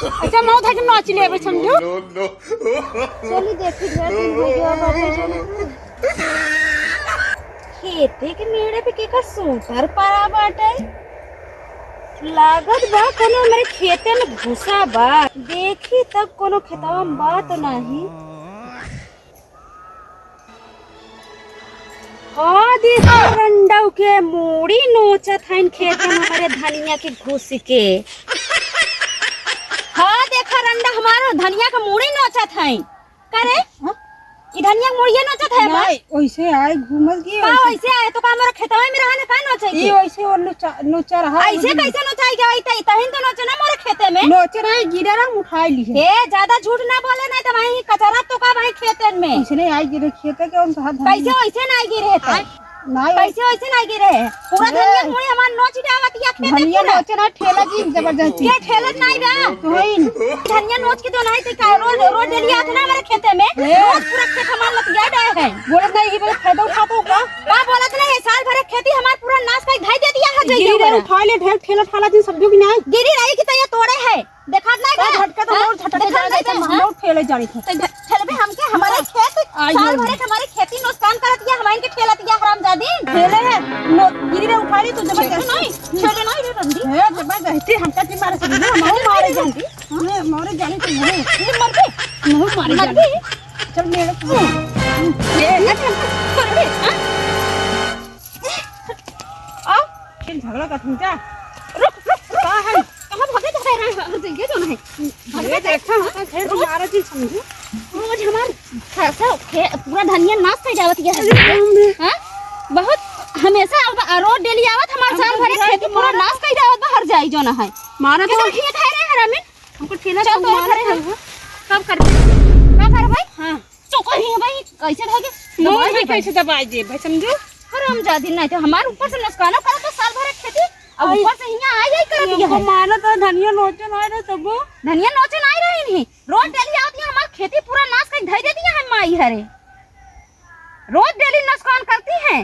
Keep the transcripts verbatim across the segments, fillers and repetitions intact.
अच्छा, मऊ धके नोच लेबे, समझू? चली देखी, घर दिन हो गया बाटे, चली। खेते के मेड़े पे केकर सूटर परा बाटे? लागत बा कोनो हमरे खेते में घुसा बा। देखी तब कोनो खेतवा में बा तो नाही। हाँ, देखो रंडऊ के मूड़ी नोचत हइन खेते में हमरे धनिया के घुस के। हाँ, देखा रंडा हमारो धनिया के मूड़ी नोचत हइन। का रे? हाँ? ई धनिया के मुड़िया नोचत है बा? नहीं, वैसे आए घूमत की का वैसे? वैसे आए तो का हमारा खेतवा में रहा ना का नोचे ई के? वैसे वो नोचा, नोचा रहा है ऐसे वो। कैसे नोचाई गई? तई तहिन तो नोचे ना मोरे खेते में। नोचे रहे, गिरे रहा, उठाई ली है। ए, ज्यादा झूठ ना बोले, नहीं तो वहीं कचरा तो का वहीं खेतन में। ऐसे नहीं आई गिरे खेते के, उनका हाथ धनिया। कैसे वैसे नहीं गिरे है तो? आय, नहीं। कैसे वैसे नहीं गिरे है? पूरा ए। धनिया मुड़ी हमार नोच डावत या खेते धनिया पूरा। नोचे ना, ठेला जी जबरदस्ती। के ठेलत नहीं बा? तो वही। धनिया नोच के जो नहीं तो का रोज, रोज डेली आते ना हमारे खेते में। ए। रोज पूरा खेत हमार लतिया डाए है। बोलत नहीं कि बोले फायदा उठाता होगा। का बोलत नहीं है, साल भर खेती हमार पूरा नाश कर धाई दे दिया है गिरी जइया रे, बड़ा। उठा ले, ढेर ठेला ठाला दिन सब जो भी नहीं। गिरी रही कि तो ये तोड़े है, देखात नहीं का बा? झटका तो हाँ? मोर झटका देखात जाए नहीं तो बा? हम हाँ? लोग ठेले जानी थे। तो झ-, ठेलबे हमके हमारे हाँ। खेत आई साल हो। भरे के हमारी खेती नुकसान करत या हमारे के ठेलत या हरामजादी। ठेले है, नो, गिरी रे उठा ले तू जबरदस्ती। नहीं, ठेले नहीं रे रंडी। है जबरदस्ती हमका जी मारे से हम मारे जानी। ये मारे जानी तो नहीं। ये मर गई। नहीं मारे मर जानी। गई। चल मेरे ए, ए, ए, ए, हाँ? आओ। फिर झगड़ा कर तुम क्या? रुक, रुक, रुक। का है? कहाँ भागे जा रहे हैं? अगर तो ये जो ना है। भागे ये जा देखा, हाँ, फिर तुम्हारा चीज समझू। रोज हमार फंसा खे-, पूरा धनिया नाश कर जावत ये है। अरे, हम हाँ? बहुत हमेशा अब रोज डेली आवत हमार हम साल तो भरे बुरा खेती पूरा तुम्हारा नाश कर जावत बा हर जाई जो ना है। मारा तो कितना खेत है रे हरामी? हमको ठेला चल, तो तोहरे मारा घरे था। हम। कब करबे? का करबे? हाँ। चोकर ही है भाई, कैसे धोगे? मोर दबाई में दे भाई। कैसे दबाई दे भाई, समझो? हरामजादी नहीं तो हमारे ऊपर से नुकसानो करत तो साल भर खेती, और आई। ऊपर से हियां आई, आई करत ये है। हमको मारा तो धनिया नोचे ना रहे तबो। धनिया नोचे ना रहे नहीं। रोज डेली आवत है, हमार खेती पूरा नाश कर धई देती है माई हरे। रोज डेली नुकसान करती है।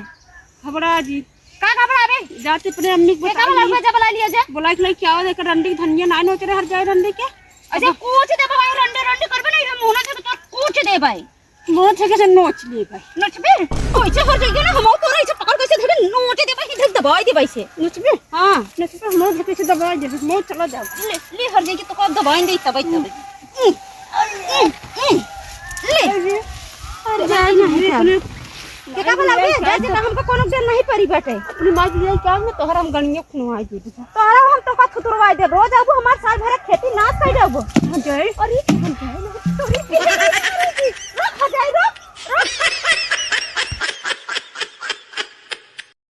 घबरा जी। का घबरावे? जाते अपने अम्मी को के का बता बोला, ली। जा बुला लिया जा। बुला के लेके आओ, देख रंडी के धनिया ना नोच रहे, हर जाए रंडी के। ऐसे कूच दे भाई, रंडे रंडे करबे ना, इधर मुंह ना देबे तो कूच दे भाई। मुंह से कैसे नोच ले भाई? नोचबे? कैसे हर जाइए ना, हम तो रही पकड़ कैसे धरे नोच दे भाई, इधर दबाई दे भाई से। नोचबे? हाँ। नोचबे, मुंह से कैसे दबाई दे, मुंह चला जाओ। ले, ले हर जाइए तो कब दबाई दे तब तब। ले। अरे, अरे, जाए नहीं अरे, क्या? अपने के का बोला बे? जा, जा, हमको कोनो डर नहीं परी बाटे। अपनी माँ की यही काम में तोहरा हम गणिया खुनवाई दे दे। तोहरा हम तो का थुतुरवाई दे। रोज आबू हमार साल भर खेती नाश कर देबो। हाँ, जाए। अरे, हम जाए।